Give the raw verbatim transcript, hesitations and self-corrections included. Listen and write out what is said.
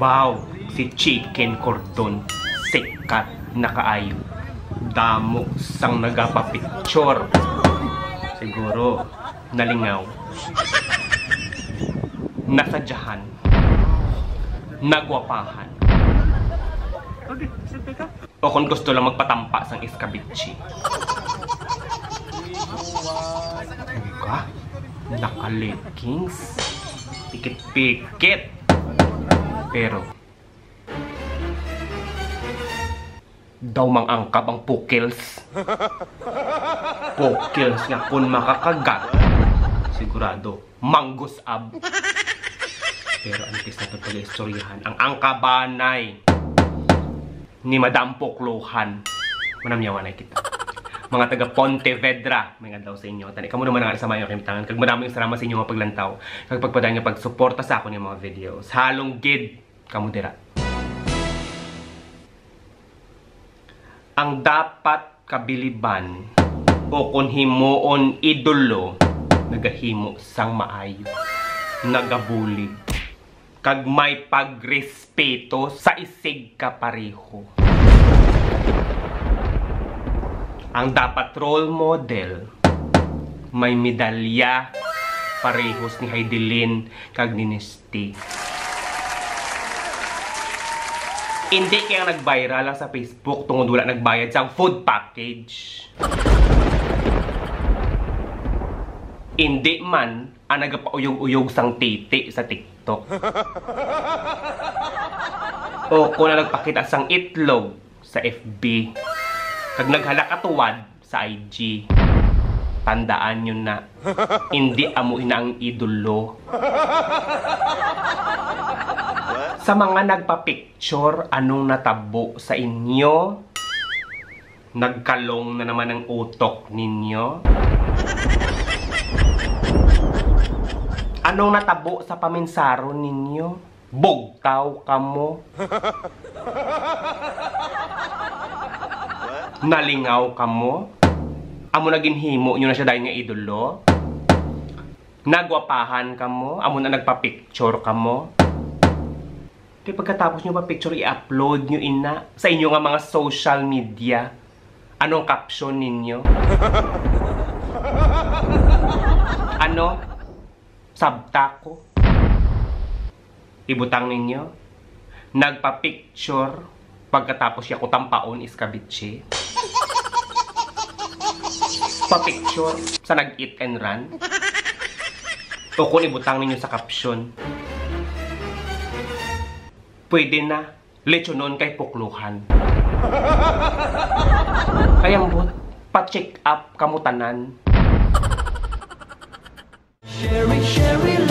Wow, si Chicken Cordon, sikat na kaayo. Damo sang nagapapicture. Siguro, nalingaw. Nasadyahan. Nagwapahan. O kung gusto lang magpatampa sang escabeche. Ka? Naka-leggings? Pikit-pikit. Pero, daw mang-angkab ang pukils. Pukils nga kun makakagat, sigurado, manggusab. Pero antes naton pag-istoryahan ang angkabanay ni Madam Pukluhan, manamyawanay kita. Mga taga Pontevedra, may adlaw sa inyo. Tani, kamo naman ang sa maayong kahimtangan. Kag madaming salamat sa inyo nga paglantaw. Kag pagpadayon nga pagsuporta sa akon nga mga videos. Halong gid kamo dira. Ang dapat kabiliban o kon himuon idolo, nagahimo sang maayo, nagabulig, kag may pagrespeto sa isig kapareho. Ang dapat role model, may medalya, parehos ni Heidelin kag ni Nesty. Indi kay ang nag-viral lang sa Facebook tungod wala nagbayad sang food package. Indi man ang nagapauyog-uyog sang titi sa TikTok. O kung ang nagpakita sang itlog sa F B. Kag naghalakatuwad sa I G. Tandaan nyo na, hindi amo ina ang idolo. Sa mga nagpa-picture, anong natabo sa inyo? Nagkalong na naman ang utok ninyo? Anong natabo sa paminsaron ninyo? Bugtaw kamo? Nalingaw kamo? Amo na ginhimo nyo na siya dahil nga idolo? Nagwapahan kamo? Amo na nagpa-picture kamo? Kay pagkatapos nyo pa-picture, i-upload nyo ina sa inyo nga mga social media. Anong caption ninyo? Ano? Sabta ko. Ibutang ninyo, nagpa-picture pagkatapos siya ko tampaon, escabeche. Pa-picture sa nag-eat and run. O kung ibutang ninyo sa caption, pwede na, lechonon kay pukluhan. Kay ambot, pa-check up kamo tanan. Sharing, sharing,